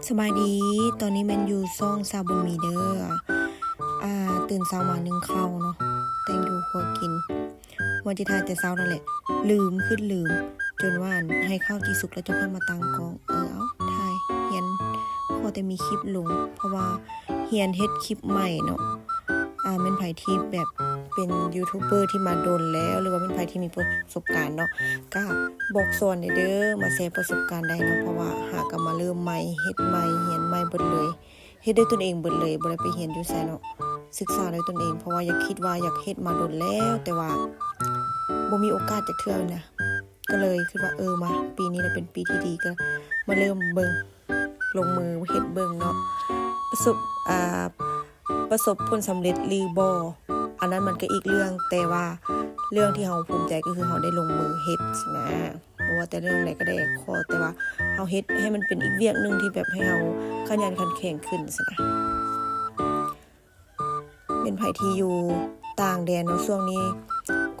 ສະບາຍດີ ຕອນນີ້ແມ່ນຢູ່ຊ່ອງສາວບຸນມີເດີ. ອ່າ ຕື່ນເຊົ້າມາໜຶ້ງເຂົ້າເນາະ ແຕ່ງຢູ່ຄົວກິນ ວ່າຈະຖ່າຍແຕ່ເຊົ້ານັ້ນແຫຼະ ລືມ ຄຶດລືມ ຈົນວ່າໃຫ້ເຂົ້າຈີສຸກແລ້ວຈັ່ງຄ່ອຍມາຕັ້ງກ້ອງ. ເອີ ເອົາ ຖ່າຍ ຮຽນ ພໍແຕ່ມີຄລິບລົງ ເພາະວ່າຮຽນເຮັດຄລິບໃໝ່ເນາະ. ອ່າ ແມ່ນໃຜທີ່ແບບເປັນຢູທູບເບີທີ່ມາດົນແລ້ວ ຫຼືວ່າແມ່ນໃຜທີ່ມີປະສົບການເນາະ ກະບອກສອນແດ່ເດີ ມາແຊປະສົບການໄດ້ເນາະ ເພາະວ່າຫາກະມາເລີ່ມໃໝ່ ເຮັດໃໝ່ ຮຽນໃໝ່ເບິດເລີຍ ເຮັດດ້ວຍຕົນເອງເບິດເລີຍ ບໍ່ໄດ້ໄປຮຽນຢູ່ໃສເນາະ ສຶກສາດ້ວຍຕົນເອງ ເພາະວ່າຢາກ ຄິດວ່າຢາກເຮັດມາດົນແລ້ວ ແຕ່ວ່າບໍ່ມີໂອກາດຈັກເທື່ອນະ ກະເລີຍຄິດວ່າ ເອີ ມາ ປີນີ້ລະເປັນປີທີ່ດີ ກະມາເລີ່ມເບິ່ງ ລົງມືເຮັດເບິ່ງເນາະ ປະສົບ ອ່າ ປະສົບຜົນສຳເລັດຫຼືບໍ່ ອັນນັ້ນມັນກະອີກເລື່ອງ ແຕ່ວ່າເລື່ອງທີ່ເຮົາພູມໃຈກະຄືເຮົາໄດ້ລົງມືເຮັດຊີ້ນະ ບໍ່ວ່າແຕ່ເລື່ອງໃດກະໄດ້ ຂໍແຕ່ວ່າເຮົາເຮັດໃຫ້ມັນເປັນອີກວຽກໜຶ່ງທີ່ແບບໃຫ້ເຮົາຂະຫຍັນຂັນແຂງຂຶ້ນຊີ້ນະ. ແມ່ນໃຜທີ່ຢູ່ຕ່າງແດນເນາະ ຊ່ວງນີ້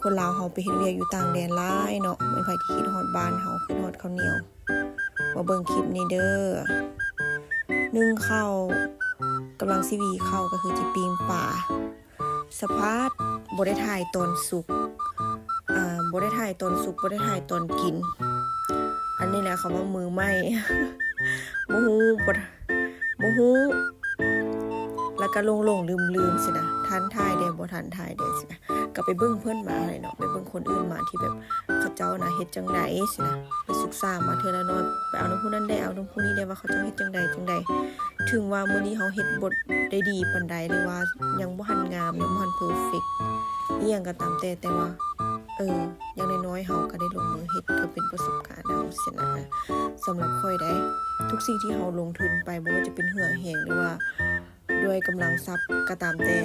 ຄົນລາວເຮົາໄປເຮັດວຽກຢູ່ຕ່າງແດນຫຼາຍເນາະ ແມ່ນໃຜທີ່ຄິດຮອດບ້ານເຮົາ ຄິດຮອດເຂົ້າໜຽວ ມາເບິ່ງຄລິບນີ້ເດີ. ໜຶ້ງເຂົ້າ ກຳລັງຊິຫວີເຂົ້າ ກະຄືຊິປີ້ງປາ ສະພາບບໍ່ໄດ້ຖ່າຍຕອນສຸກ ອ່າ ບໍ່ໄດ້ຖ່າຍຕອນສຸກ ບໍ່ໄດ້ຖ່າຍຕອນກິນ ອັນນີ້ແຫຼະເຂົາວ່າມືໃໝ່ ບໍ່ຮູ້ ບໍ່ ບໍ່ຮູ້ ລະກະຫຼົງໆລືມໆຊີ້ນະ ທັນຖ່າຍແດ່ ບໍ່ທັນຖ່າຍແດ່ຊີ້ນະ ກະໄປເບິ່ງເພິ່ນມາຫັ້ນແຫຼະເນາະ ໄປເບິ່ງຄົນອື່ນມາທີ່ແບບ ເຂົາເຈົ້ານະເຮັດຈັ່ງໃດຊີ້ນະ ໄປສຶກສາມາເທື່ອລະໜ້ອຍ ໄປເອົານຳຜູ້ນັ້ນແດ່ ເອົານຳຜູ້ນີ້ແດ່ ວ່າເຂົາເຈົ້າເຮັດຈັ່ງໃດຈັ່ງໃດ. ເຖິງວ່າມື້ນີ້ເຮົາເຮັດບໍ່ໄດ້ດີປານໃດ ຫຼືວ່າຍັງບໍ່ທັນງາມ ຍັງບໍ່ທັນເພີເຟັກ ອີ່ຫຍັງກະຕາມແຕ່ ແຕ່ວ່າ ເອີ ຢ່າງໜ້ອຍໆເຮົາກະໄດ້ລົງມືເຮັດ ກະເປັນປະສົບການເຮົາຊີ້ນະ. ສຳລັບຂ້ອຍໃດ ທຸກສິ່ງທີ່ເຮົາລົງທຶນໄປ ບໍ່ວ່າຈະເປັນເຫື່ອແຮງ ຫຼືວ່າດ້ວຍກຳລັງຊັບກະຕາມແຕ່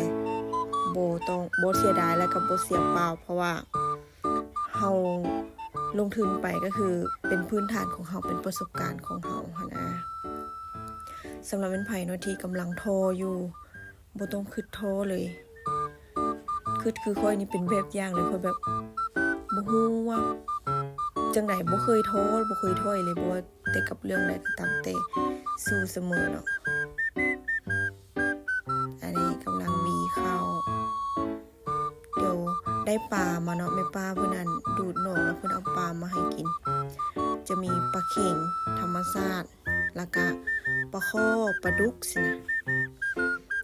ບໍ່ຕ້ອງ ບໍ່ເສຍດາຍ ແລະກະບໍ່ເສຍເປົ່າ ເພາະວ່າ ເຮົາລົງທຶນໄປກະຄືເປັນພື້ນຖານຂອງເຮົາ ເປັນປະສົບການຂອງເຮົາຫັ້ນນະ. ສຳລັບແມ່ນໃຜເນາະທີ່ກຳລັງທໍ້ຢູ່ ບໍ່ຕ້ອງຄຶດທໍ້ເລີຍ ຄຶດຄືຂ້ອຍນີ້ເປັນແບບຢ່າງເລີຍ ຂ້ອຍແບບບໍ່ຮູ້ວ່າຈັ່ງໃດ ບໍ່ເຄີຍທໍ້ ບໍ່ເຄີຍຖອຍເລີຍ ບໍ່ວ່າແຕ່ກັບເລື່ອງໃດກະຕາມແຕ່ ສູ້ສະເໝີເນາະ. ອັນນີ້ກຳລັງຫວີເຂົ້າ ດຽວໄດ້ປາມາເນາະ ແມ່ປ້າເພິ່ນນັ້ນດູດໜອງ ແລ້ວເພິ່ນເອົາປາມາໃຫ້ກິນ ຈະມີປາເຂັງທຳມະຊາດ ລະກະປາຄໍ່ ປາດຸກຊີ້ນະ.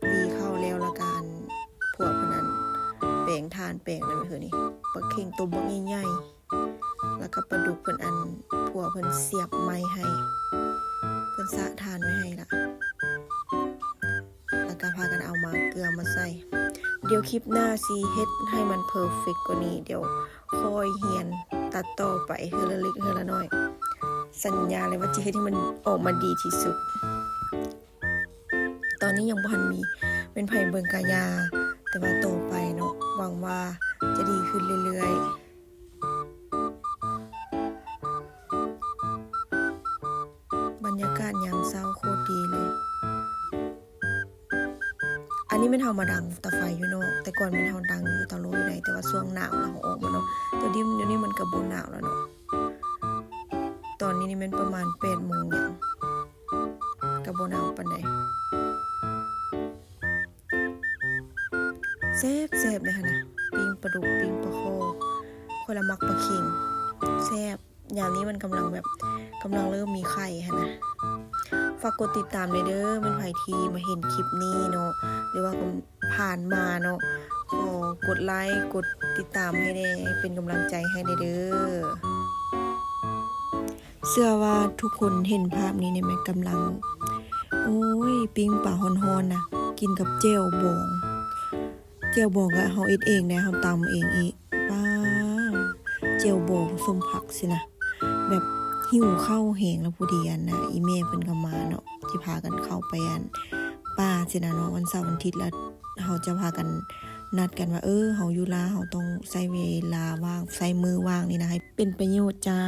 ຫວີເຂົ້າແລ້ວລະກະ ອັນ ພວກເພິ່ນນັ້ນແປງຖ່ານແປງນັ້ນ ຄືນີ້ ປາເຂັງໂຕບັກໃຫຍ່ໆ ລະກະປາດຸກເພິ່ນ ອັນ ພວກເພິ່ນສຽບໄມ້ໃຫ້ ເພິ່ນສະຖ່ານໄວ້ໃຫ້ລະ ລະກະພາກັນເອົາມາເກືອມາໃສ່. ດຽວຄລິບໜ້າຊິເຮັດໃຫ້ມັນເພີເຟັກກວ່ານີ້ ດຽວຄ່ອຍຮຽນຕັດຕໍ່ໄປເທື່ອລະເລັກເທື່ອລະໜ້ອຍ ສັນຍາເລີຍວ່າຈະເຮັດໃຫ້ມັນອອກມາດີທີ່ສຸດ. ຕອນນີ້ຍັງບໍ່ທັນມີແມ່ນໃຜເບິ່ງກະຢ່າ ແຕ່ວ່າຕໍ່ໄປເນາະ ຫວັງວ່າຈະດີຂຶ້ນເລື້ອຍໆ. ບັນຍາກາດຍາມເຊົ້າໂຄດດີເລີຍ. ອັນນີ້ແມ່ນເຮົາມາດັງຕາໄຟຢູ່ນອກ ແຕ່ກ່ອນແມ່ນເຮົາດັງຢູ່ເຕົາໂລຢູ່ໃນ ແຕ່ວ່າຊ່ວງໜາວລະເຮົາອອກມາເນາະ ແຕ່ດຽວນີ້ມັນກະບໍ່ໜາວລະເນາະ. ຕອນນີ້ນີ້ແມ່ນປະມານແປດໂມງຫຍັງ ກະບໍ່ໜາວປານໃດ. ແຊບໆເດ້ຫັ້ນນະ ປີ້ງປາດຸກ ປີ້ງປາຄໍ່ ຂ້ອຍລະມັກປາເຂັງ ແຊບ. ຍາມນີ້ມັນກຳລັງແບບ ກຳລັງເລີ່ມມີໄຂ່ຫັ້ນນະ. ຝາກກົດຕິດຕາມແດ່ເດີ ແມ່ນໃຜທີ່ມາເຫັນຄລິບນີ້ເນາະ ຫຼືວ່າ ຜ່ານມາເນາະ ຂໍກົດໄລ ກົດຕິດຕາມໃຫ້ແດ່ ເປັນກຳລັງໃຈໃຫ້ແດ່ເດີ. ເຊື່ອວ່າທຸກຄົນເຫັນພາບນີ້ແມ່ນກຳລັງ ໂອ້ຍ ປີ້ງປາຮ້ອນໆນະ ກິນກັບແຈ່ວບອງ ແຈ່ວບອງກະເຮົາເຮັດເອງເດ້ ເຮົາຕຳເອງອີກ ປ້າ ແຈ່ວບອງສົ້ມຜັກຊີ້ນະ ແບບຫິວເຂົ້າແຮງລະ ພໍດີ ອັນນະ ອີ່ແມ່ເພິ່ນກະມາເນາະ ຊິພາກັນເຂົ້າໄປ ອັນ ປ່າຊີ້ນະເນາະ ວັນເສົາວັນອາທິດ ລະເຮົາຈະພາກັນນັດກັນວ່າ ເອີ ເຮົາຢູ່ລາວ ເຮົາຕ້ອງໃຊ້ເວລາວ່າງ ໃຊ້ມື້ວ່າງນີ້ນະ ໃຫ້ເປັນປະໂຫຍດຈ້າ.